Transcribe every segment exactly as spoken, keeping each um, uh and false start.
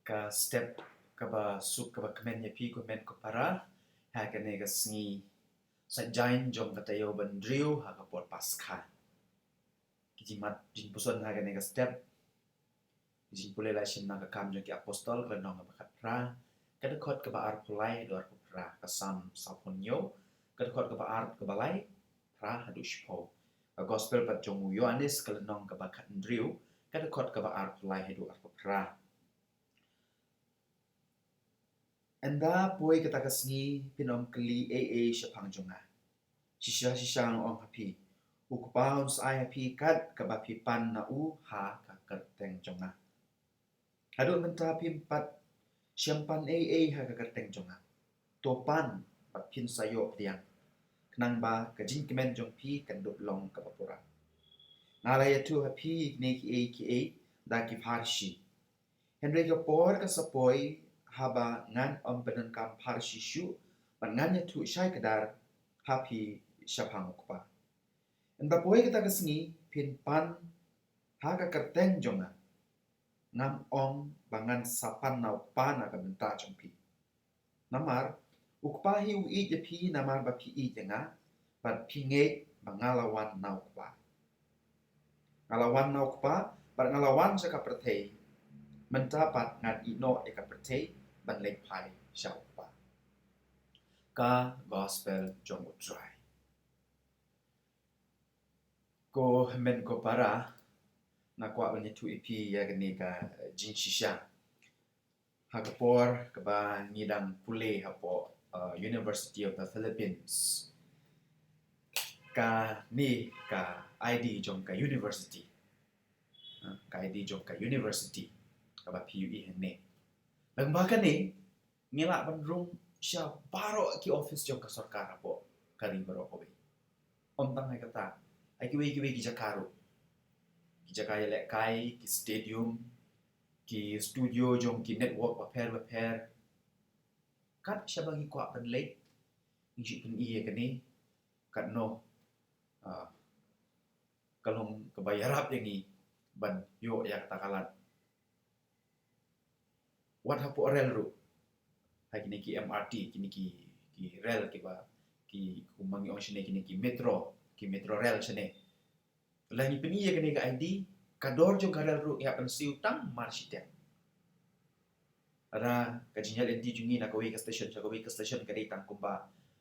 Ka step kaba suk kaba kmen ïa phi ko hynmen ko para ha kane ka sngi Saitjaiñ jong ka taïew ba hynriew ha ka por Paskha. Ki jingmat jingpuson ha kane ka step, ki jingpule lashai na ka Kam jong ki Apostol, ka lynnong kaba khatphra, ka dkhot kaba arphew lai haduh arphew phra, ka Salm sawphew hynñiew, ka dkhot kaba ar, kaba lai phra haduh shiphew. Ka Gospel pat jong u Ïoannis, ka lynnong kaba khathynriew, ka dkhot kaba arphew lai haduh arphew phra. Ynda poi kata ka sngi phin ym kylli ei ei shaphang jong nga. Shisha shisha nga ong ha phi, u Kpa un sa ai ha phi kat kaba phi pan na u ha ka kyrteng jong nga. Haduh mynta phim pat shym pan ei ei ha ka kyrteng jong nga. To pan bad phin sa ïoh pdiang, khnang ba ka jingkmen jong phi kan dup long kaba pura. Nga la ïathuh ha phi kine kiei kiei da ki pharshi. Hynrei ka por ka sa poi haba ngan ym pyndonkam pharshi shuh, bad ngan ïathuh shai kdar ha phi shaphang u Kpa. Ynda poi kata ka sngi phin pan ha ka kyrteng jong nga. Ngam ong ba ngan sa pan na u Kpa na ka bynta jong phi. Namar u Kpa hi u ïeit ïa phi namar ba phi ïeit ïa nga, bad phi ngeit ba nga la wan na u Kpa. Nga la wan na u Kpa, bad nga la wan sha ka pyrthei. Mynta pat ngan ïehnoh ïa ka pyrthei ban leit phai sha u Kpa. Ka Gospel jong u Trai. Ko hynmen ko para, nga kwah ban ïathuh ïa phi ïa kane ka jingshisha. Ha ka por kaba ngi dang pule hapoh, uh, University of the Philippines, kane ka I D jong ka university. Uh, ka I D jong ka university kaba phi ïohi hangne. Lyngba kane ngi lah ban rung sha baroh ki office jong ka sorkar hapoh ka ri baroh kawei. Ym tang ïa kata, ha kiwei kiwei ki jaka ruh, ki jaka ïalehkai, ki stadium, ki studio jong ki network bapher bapher. Kat shaba ngi kwah ban leit, ngi shu pyni ïa kane, katno, ah, ka long kaba ïarap ïa ngi ban ïoh ïa kata ka lad. Wat hapoh rel ruh, ha kine ki M R T, kine ki, ki rel kiba, ki, kumba ngi ong shane, kine ki metro, ki metro rel shane. Lada ngi pyni ïa kane ka I D, ka dor jong ka rel ruh ngi hap ban siew tang mar shiteng. Lada ka jingïaid lynti jong ngi na kawei ka station sha kawei ka station ka dei tang kumba,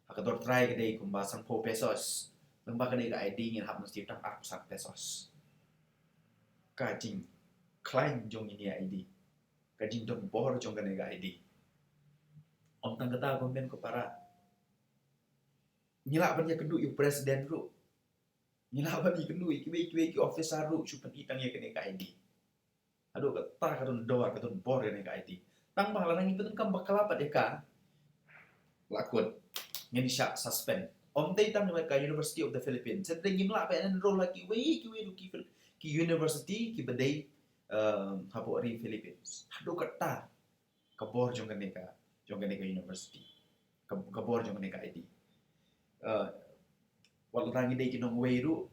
ha ka dor trai ka dei kumba sanphew pesos. Lyngba kane ka I D ngin hap ban siew tang arphew san pesos. Ka jingkhlaiñ jong kane ka I D, ka jingdonbor jong kane ka I D. Ym tang kata, ko hynmen ko para, ngi lah ban ïakynduh ïa u president ruh, ngi lah ban ïakynduh ïa kiwei kiwei ki officer ruh, shu pyni tang ïa kane ka I D. Haduh katta ka don dor, ka don bor kane ka I D. Tang ba lada ngi pyndonkam bakla pat ïa ka, la kut, ngin shah suspend. Ym dei tang ka University of the Philippines, hynrei ngim lah ban enroll ha kiwei kiwei ruh ki Phil-, ki university kiba dei, um, hapoh ri Philippines. Haduh katta ka bor jong kane ka, jong kane ka university, ka, ka bor jong kane ka I D. Uh, wat lada ngi dei ki nongwei ruh,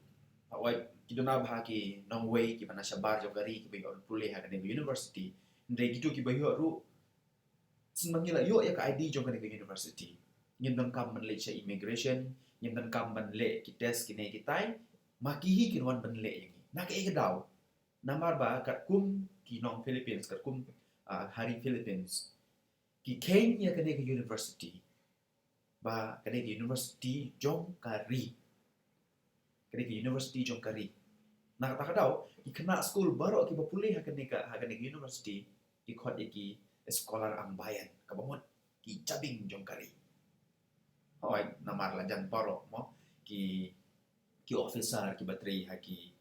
wat ki don bha ki nongwei kiba na shabar jong ka ri kiba ïoh pule ha kane ka university, hynrei kito kiba ïoh ruh, shen ba ngi la ïoh ïa ka I D jong kane ka university, ngim donkam ban leit sha immigration, ngim donkam ban leh ki test kine kitai, ma ki hi kin wan ban leh ïa ngi. Na kaei ka daw? Namar ba katkum ki nong Philippines, katkum, ah, ha ri Philippines, ki kheiñ ïa kane ka university ba ka dei ka university jong ka ri. Ka dei ka university jong ka ri. Na kata ka daw, ki khynnah skul baroh kiba pule ha kane ka, ha kane ka university, ki khot ïa ki scholar ambayan, kaba mut ki jabieng jong ka ri. Hooid, namar la jan baroh mo ki, ki officer kiba trei ha ki,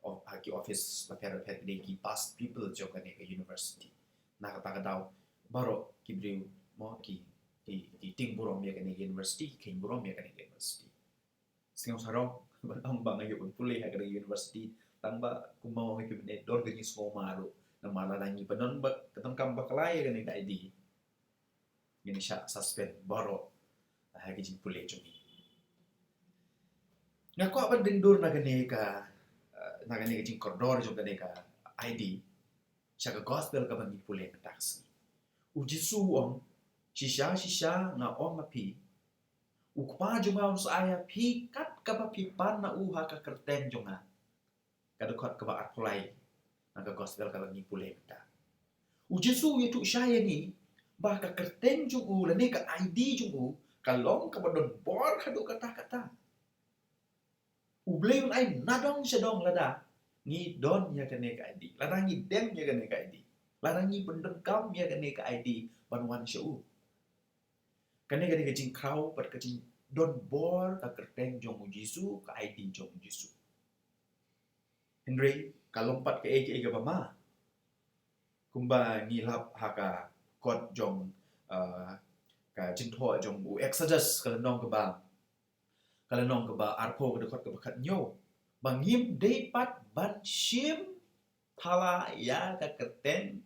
ha ki office bapher bapher ki dei ki past pupil jong kane ka university. Na kata ka daw, baroh ki briew mo ki, ki, ki tieng burom ïa kane ka university, ki kheiñ burom ïa kane ka university. Sngewsarong ban ong ba nga ïoh ban pule ha kane ka university, tang ba kumba ong ïa phi mynne, don ka jingsngewma ruh. Namar lada ngi pyndonkam bakla ïa kane ka I D, ngin shah suspend baroh ha ka jingpule jong ngi. Nga kwah ban deng dur na kane ka, eh, na kane ka jingkordor jong kane ka I D sha ka gospel kaba ngi pule mynta ka sngi. U Jisu u ong, shisha shisha nga ong ha phi, u Kpa jong nga un sa ai ha phi kat kaba phi pan na u ha ka kyrteng jong nga. Ka dkhot kaba arphew lai na ka gospel kaba ngi pule mynta. U Jisu u ïathuh shai ïa ngi ba ka kyrteng jong u lane ka I D jong u ka long kaba don bor haduh katta katta. U Blei un ai nadong shadong lada ngi don ïa kane ka I D, lada ngi dem ïa kane ka I D, lada ngi pyndonkam ïa kane ka I D ban wan sha u. Kane ka dei ka jingkhraw bad ka jingdon bor ka kyrteng jong u Jisu, ka I D jong u Jisu. Hynrei ka long pat kaei kaei kaba ma. Kumba ngi lap ha ka kot jong, uh, ka jingthoh jong u Exodus ka lynnong kaba, ka lynnong kaba arphew ka dkhot kaba khathynñiew, ba ngim dei pat ban shim thala ïa ka kyrteng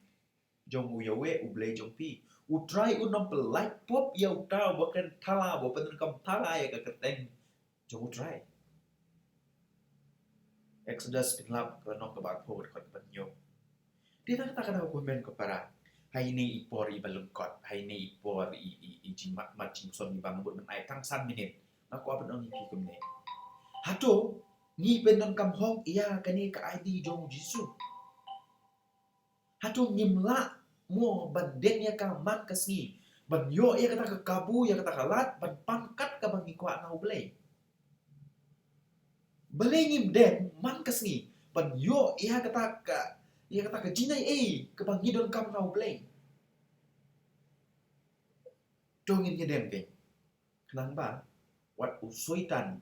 jong u Yahweh u Blei jong phi. U Trai un ym pyllait pop ïa uta uba kren thala, uba pyndonkam thala ïa ka kyrteng jong u Trai. Exodus, phin lap ka lynnong kaba arphew ka dkhot kaba khathynñiew. Te tang kata ka daw kumne ko para. Ha ine i por iba lyngkot, ha ine i por i, i, i jingmat mat jingpyrsad iba nga mut ban ai tang san minit. Nga kwah ban ong ïa phi kumne. Hato ngi pyndonkam hok ïa kane ka I D jong u Jisu? Hato ngim lah mo ban dem ïa ka man ka sngi, ban ïoh ïa kata ka kabu, ïa kata ka lad ban pan kat kaba ngi kwah na u Blei? Balei ngim dem man ka sngi ban ïoh ïa kata ka, ïa kata ka jingai ei kaba ngi donkam na u Blei? To ngin ïa dem keiñ. Khnang ba wat u Soitan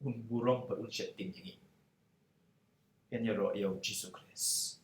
un burom bad un sheptieng ïa ngi. Ïaroh ïa u Jisu Khrist.